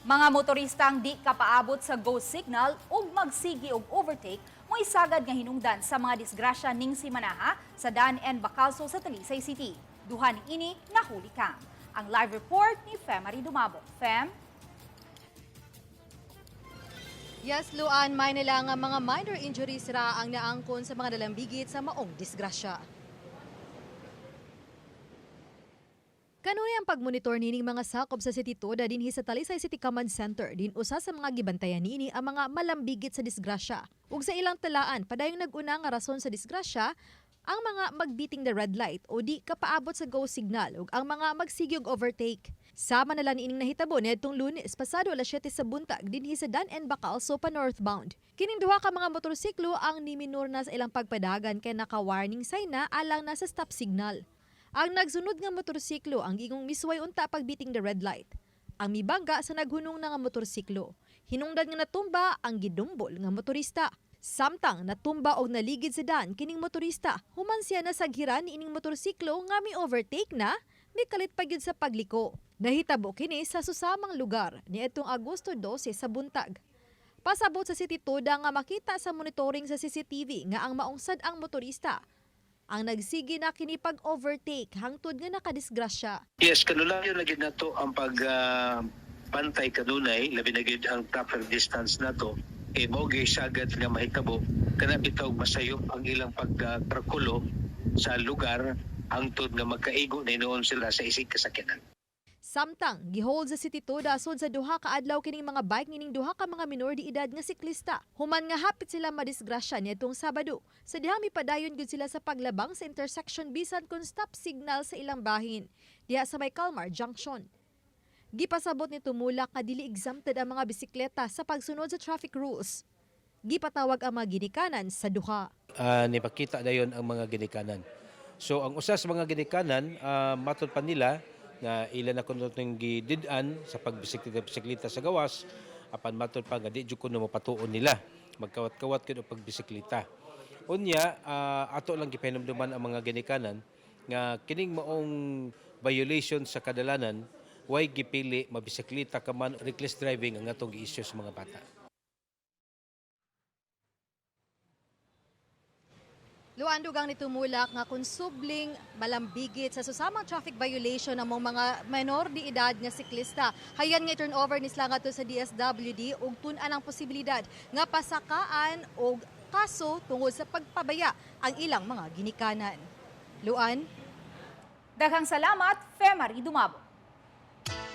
Mga motoristang di kapaabot sa go signal ug magsigi og overtake moisagad nga hinungdan sa mga disgrasya ning simanaha sa Dan N. Bacalso sa Talisay City. Duha ni ini nahuli cam. Ang live report ni Femary Dumabo. Fem? Yes, Luan, may nila nga mga minor injuries ra ang naangkon sa mga dalambigit sa maong disgrasya. Kanunay ang pagmonitor nining mga sakop sa City Toda dinhi sa Talisay City Command Center din usa sa mga gibantayan niini ang mga malambigit sa disgrasya. Ug sa ilang talaan, padayong nag-una nga rason sa disgrasya ang mga mag-beating the red light o di kapaabot sa go signal ug ang mga magsigyog overtake. Sama na lang niining nahitabo niadtong Lunes pasado alas 7 sa buntag dinhi sa Dan N. Bacalso pa northbound. Kining duha ka mga motorsiklo ang niminor na sa ilang pagpadagan kay naka-warning sign na alang nasa stop signal. Ang nagsunod nga motorsiklo ang gingong misway unta pag-beating the red light. Ang mibangga sa naghunong na nga motorsiklo. Hinungdan nga natumba ang gidumbol nga motorista. Samtang natumba og naligid sa dan kining motorista, human siya nasaghiran ni ining motorsiklo nga mi overtake na, mikalit pa gyud sa pagliko. Nahitabo kini sa susamang lugar niadtong Agosto 12 sa buntag. Pasabot sa City Toda nga makita sa monitoring sa CCTV nga ang maungsad ang motorista ang nagsige na kini pag-overtake hangtod nga nakadisgrasya. Yes, kanulayo na gid nato ang pag pantay kanunay, labi na gid ang proper distance nato kay mao gyud sagad nga mahitabo kana bitaw masayop ang ilang pagtrakulo sa lugar hangtod nga magkaigo na hinuon sila sa isig kasakyanan. Samtang gihold sa City Toda sud sa duha ka adlaw kining mga bike nining duha ka mga minor de edad nga siklista. Human nga hapit sila madisgrasya niadtong Sabado. Sa dihang mipadayon gyud sila sa paglabang sa intersection bisan kun stop signal sa ilang bahin diha sa may Kalmar Junction. Gipasabot ni Tumulak nga dili exempted ang mga bisikleta sa pagsunod sa traffic rules. Gipatawag ang mga ginikanan sa duha. Nipakita dayon ang mga ginikanan. So ang usa sa mga ginikanan, matod pa nila nga ila na kuno ning gidid-an sa pagbisikleta-bisikleta sa gawas, apan matod pa nga di jud kuno mapatuon nila magkawat-kawat gyud og pagbisikleta. Unya, ato lang gipahinumduman ang mga ginikanan nga kining maong violation sa kadalanan way gipili mabisikleta ka man, reckless driving ang atong gi-issue sa mga bata. Luan, dugang ni tumulak nga kung subling malambigit sa susamang traffic violation ang mga menor di edad nga siklista, hayan nga turnover ni sila ngadto sa DSWD ug tun-an ang posibilidad nga pasakaan og kaso tungod sa pagpabaya ang ilang mga ginikanan. Luan? Daghang salamat, Femary Dumabo.